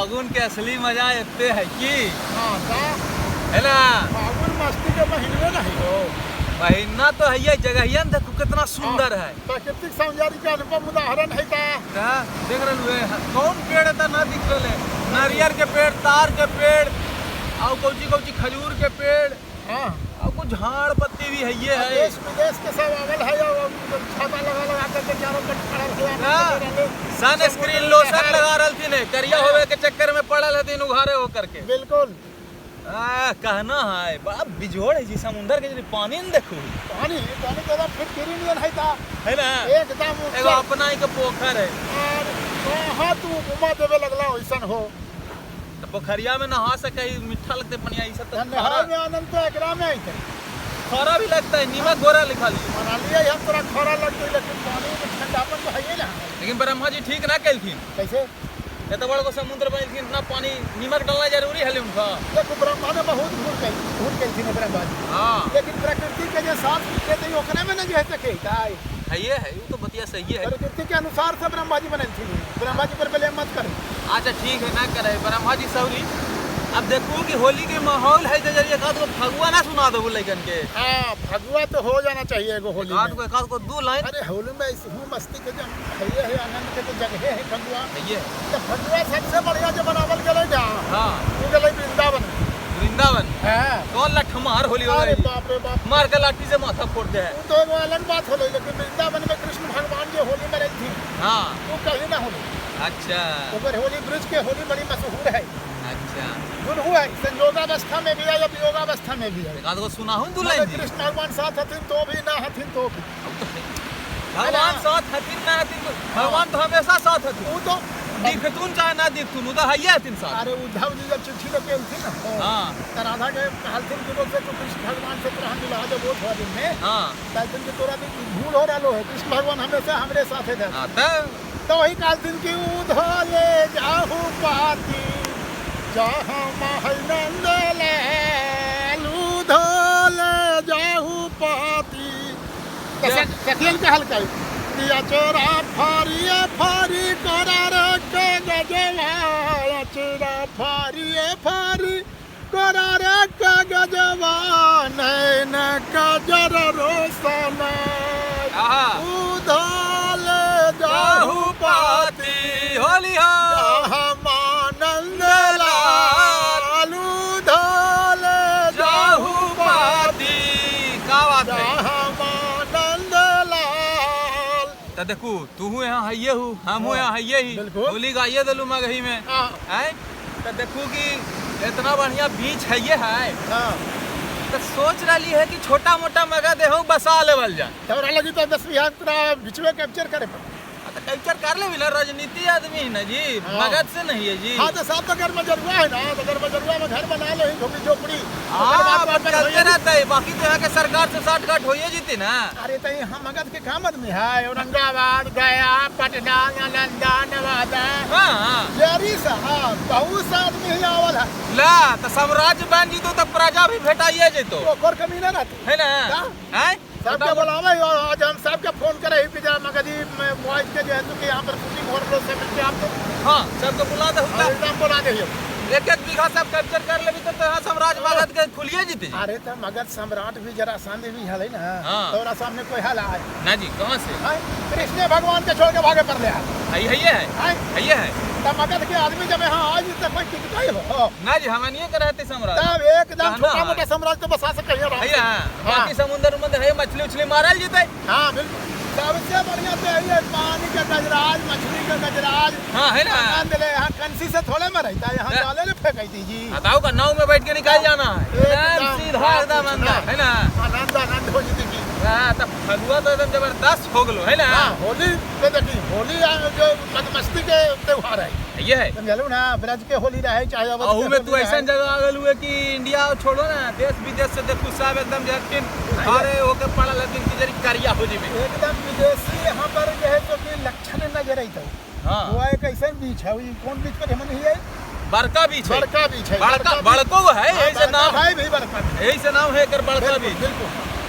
फागुन के असली मजा एते है की। हाँ का है ना? फागुन मस्ती के महीने नहीं हो। महीना तो है ये, जगहिया में देखो कितना सुंदर है। प्राकृतिक सौंदर्य के अनुपम उदाहरण है का। ता देख रहलू है कौन पेड़ है ना दिख रहल है। नारियल के पेड़, तार के पेड़, और कौची कौची खजूर के पेड़। हाँ, और कुछ झाड़ पत्ती भी है ये है। देश विदेश के सब आवल है और छाता लगा लगा करके चारों तरफ खड़ल है। हाँ। सन स्क्रीन लोशन लगा रहल थी ने, करिया होवे के चक्कर में पड़ल हथिन उघारे हो करके। बिल्कुल। कहना है बड़ा बिजोड़ है जी समुंदर के, जरी पानी न देखू। पानी पानी तो एकदम फिटकिरी नियन है ता। है ना? एकदम एगो अपना ही के पोखर है। और कहाँ तू घुमा देवे लगला वैसन हो। तो पोखरिया में नहा सके, मिठा लगते पनिया ई सब तो। नहाए में आनंद तो एकरा में आते। खरा भी लगता है, नीमक गोरा लिखा ली। मनाली है हम तोरा खरा लगते, लेकिन पानी में ठंडापन तो है ही ना। लेकिन ब्रह्मा जी ठीक ना कैलथिन। कैसे? ये तो बड़को समुद्र बनलथिन, इतना पानी नीमक डालना जरूरी है उनका। देखो ब्रह्मा ने बहुत भूल कई, भूल कैलथिन ब्रह्मा जी। हाँ। लेकिन प्रकृति के जो साथ लिखे थे ओकरे में न जो है सके है। है है, वो तो बतिया सही है। प्रकृति के अनुसार से ब्रह्मा जी बनलथिन, ब्रह्मा जी पर ब्लेम मत करे। अच्छा ठीक है, ना करे ब्रह्मा जी सॉरी। अब देखू कि होली के माहौल है तो जरिए एक आध को फगुआ ना सुना दो लइकन के। हाँ फगुआ तो हो जाना चाहिए एगो होली एक आध में। को, एक आध को दो लाइन। अरे होली में ऐसे हूँ मस्ती के जो है है आनंद के जो जगह है फगुआ। है। तो फगुआ सबसे बढ़िया जो बनावल गेलै ना। हाँ। वो गेलै वृंदावन। वृंदावन। हाँ। कौन लठमार होली हो अरे गई? बाप रे बाप, मार के लाठी से माथा फोड़ दे है। वो तो एगो अलग बात होलै, लेकिन वृंदावन में कृष्ण भगवान जो होली में रही थी। हाँ। वो कहीं ना होली। अच्छा। ओकर होली ब्रिज के होली बड़ी मशहूर है। अच्छा। दुनू है, संयोगावस्था में भी है या वियोगावस्था में भी है। एक आध को सुना हूँ दो लाइन जी। कृष्ण भगवान साथ हथिन तो भी, ना हथिन तो भी। अब तो भगवान साथ हथिन ना हथिन तो भगवान तो हमेशा साथ हथिन। वो तो दिखतुन चाहे ना दिखतुन, वो तो है हथिन साथ। अरे उद्धव जी जब चिट्ठी लेके अलथिन ना। हाँ। तो राधा के कहलथिन कि बोलते तू कृष्ण भगवान से तोरा हम मिला दे बहुत थोड़ा दिन में। हाँ। कहलथिन कि तोरा भी भूल हो रहा है, कृष्ण भगवान हमेशा हमरे साथे थे। हाँ तो वही कहलथिन कि उधो ले जाहू पाती जहाँ महल नंद लाल, उधो ले जाहू पाती। तो सखियन कहलकै कि अचरा फारिए फारी करा रे के गजवा, अचरा फारिए फारी करा रे के गजवा, नैन कजर रोशना, उधो ले जाहू पाती होली हो आनंद लाल, उधो ले जाहू पाती का बात है। आनंद लाल। तो देखू तू यहाँ हइये हूँ, हम यहाँ हइये ही, होली गाइए दिलू मगही में। है तो देखू कि इतना बढ़िया बीच है ये है। तो सोच रही है कि छोटा मोटा मगा देहू बसा लेवल जा। तोरा लगी तो 10 बीघा तोरा बीचवे कैप्चर करे पर। तो कैप्चर कर ले ना, राजनीति आदमी है ना जी। हाँ। मगध से नहीं है जी। हाँ तो साहब तो घर में जरुआ है ना, तो घर में जरुआ में घर बना लो झोपड़ी झोपड़ी। हाँ चलते रहता है, बाकी तो यहाँ के सरकार से साठ गाठ हो जीती ना। अरे तो यहाँ मगध के काम आदमी है, औरंगाबाद, गया, पटना, नालंदा, नवादा। हाँ बहुत सा आदमी ही आवल है। ला तो साम्राज्य बन जीतो तो प्रजा भी भेटाइए जीतो, ओकर कमी ना रहती है ना। सबके बुलावे और आज हम सबके फोन करे ही कि मगधी बॉयज के जो है तो कि यहाँ पर शूटिंग हो रहा है, मिलके आप तो। हाँ सबके बुला दे, एकदम बुला दे, एक एक बीघा सब कैप्चर कर लेबी तो यहाँ साम्राज्य मगध के खुलिए जीते। अरे तो मगध सम्राट भी जरा सामने भी हले ना। हाँ। तोरा सामने कोई हल आए ना जी, कहाँ से कृष्ण भगवान के छोड़ के भागे पर ले है है है है। तब मगध के आदमी जब यहाँ आज तक कोई टिकता ही हो ना जी, हमनिए के रहते सम्राट तब एकदम छोटा मोटा साम्राज्य तो बसा सके है। बाकी समुद्र उमुद्र है, मछली उछली मारल जीते। हाँ बिल्कुल, सबसे बढ़िया तो यही है पानी के गजराज, मछली के गजराज। हाँ है ना। आनंद ले, यहाँ कंसी से थोड़े में रहता है, यहाँ जाले ने फेंकती थी जी। बताओ का नाव में बैठ के निकाल जाना है, एकदम सीधा एकदम अंदर है ना, आनंद आनंद हो जीती जी। हां तब फगुआ तो एकदम जबरदस्त हो गलो है ना। हां होली पे देखी, होली जो मस्ती के त्योहार है ये है, समझलू ना। ब्रज के होली रहे चाहे अवध के, में तू ऐसा जगह आ गल हुए कि इंडिया छोड़ो ना, देश विदेश से देखू सब एकदम जकिन अरे होके पड़ल हथिन कि जरी करिया हो जेबे एकदम विदेशी। यहाँ पर जो है तो कि लक्षण नजर आइत। हां वो एक ऐसा बीच है, ई कौन बीच पर हमन ही है, बड़का बीच है, बड़का बीच है, बड़का बड़को है, ऐसे नाम है भी बड़का, ऐसे नाम है एकर बड़का बीच। बिल्कुल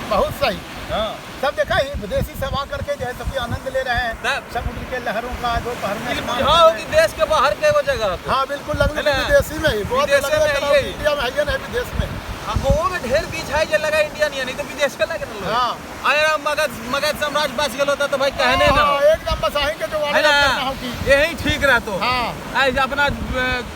बहुत सही। हाँ। सब देखा ही विदेशी सब आकर के जो है सबके आनंद ले रहे हैं समुद्र के लहरों का, दोपहर में ई स्नान बुझाओ कर रहे कि हैं। देश के बाहर के एगो जगह हको। हाँ बिल्कुल, लगने है ना? विदेशी में ही बहुत विदेशे लग में रहा है है ही। इंडिया में है नहीं, विदेश में। आ गोवो में ढेर बीच है जे लगा इंडिया नहीं है, नहीं तो विदेश के लग रहलो। हाँ। अरे मगध मगध साम्राज्य बच गेलो तो भाई कहने ना। हाँ, एकदम बस आही के जो है ना, करना हो की। यही ठीक रहतो। हाँ। ऐसे अपना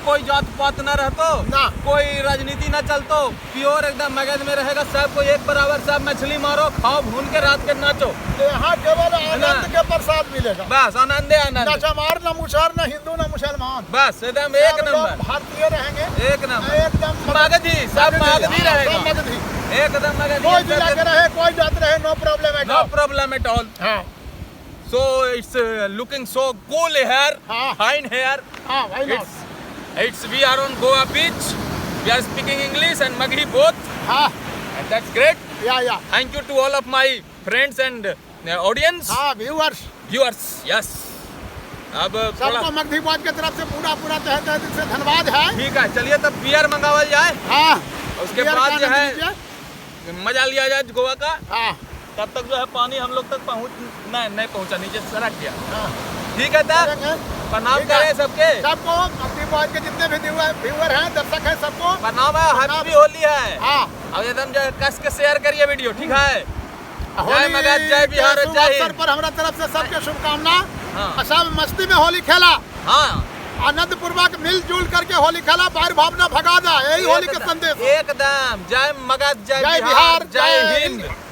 कोई जात पात ना रहतो ना। कोई राजनीति ना चलतो, प्योर एकदम मगध में रहेगा सब कोई एक बराबर, सब मछली मारो खाओ भून के रात के नाचो। यहाँ केवल आनंद के प्रसाद मिलेगा, बस आनंदे आनंद, ना चमार ना मुसहर ना हिंदू ना मुसलमान, बस एकदम एक सब लोग नंबर, भारतीय रहेंगे, एक नंबर, एकदम मगधी, सब मगधी रहेगा, सब मगधी, एकदम मगधी, कोई जिला के रहे कोई जात रहे, नो प्रॉब्लम है, नो प्रॉब्लम एट ऑल। हाँ। So it's looking so cool here, हाँ। fine here. हाँ, why not? It's we are on Goa beach. We are speaking English and Magahi both. हाँ। And that's great. Yeah, yeah. Thank you to all of my friends and audience. हाँ, viewers. Viewers, yes. अब थोड़ा सबको Magdhi boys की तरफ से पूरा पूरा तहे तहे दिल से धन्यवाद है। ठीक है, चलिए तब बियर मंगावल जाए। हाँ। उसके बियर बाद का जो आनंद है लीजिए। मजा लिया जाए गोवा का। हाँ। तब तक जो है पानी हम लोग तक पहुँच नहीं पहुँचा, नीचे सरक गया। हाँ। ठीक है तब प्रणाम करें सबके, सबको मगधी बॉयज के जितने भी व्यूअर हैं, दर्शक हैं, सबको प्रणाम है, हैप्पी होली है। हाँ। अब एकदम जो है कस के शेयर करिए वीडियो, ठीक है। जय मगध, जय बिहार, जय हिंद। अवसर पर हमारा तरफ से सबके शुभकामना। हाँ। सब मस्ती में होली खेला, हाँ, आनंद पूर्वक मिलजुल करके होली खेला, बाहर भावना भगा दा, यही होली के संदेश। एकदम जय मगध, जय जय बिहार, बिहार, जय जय हिंद। हिंद।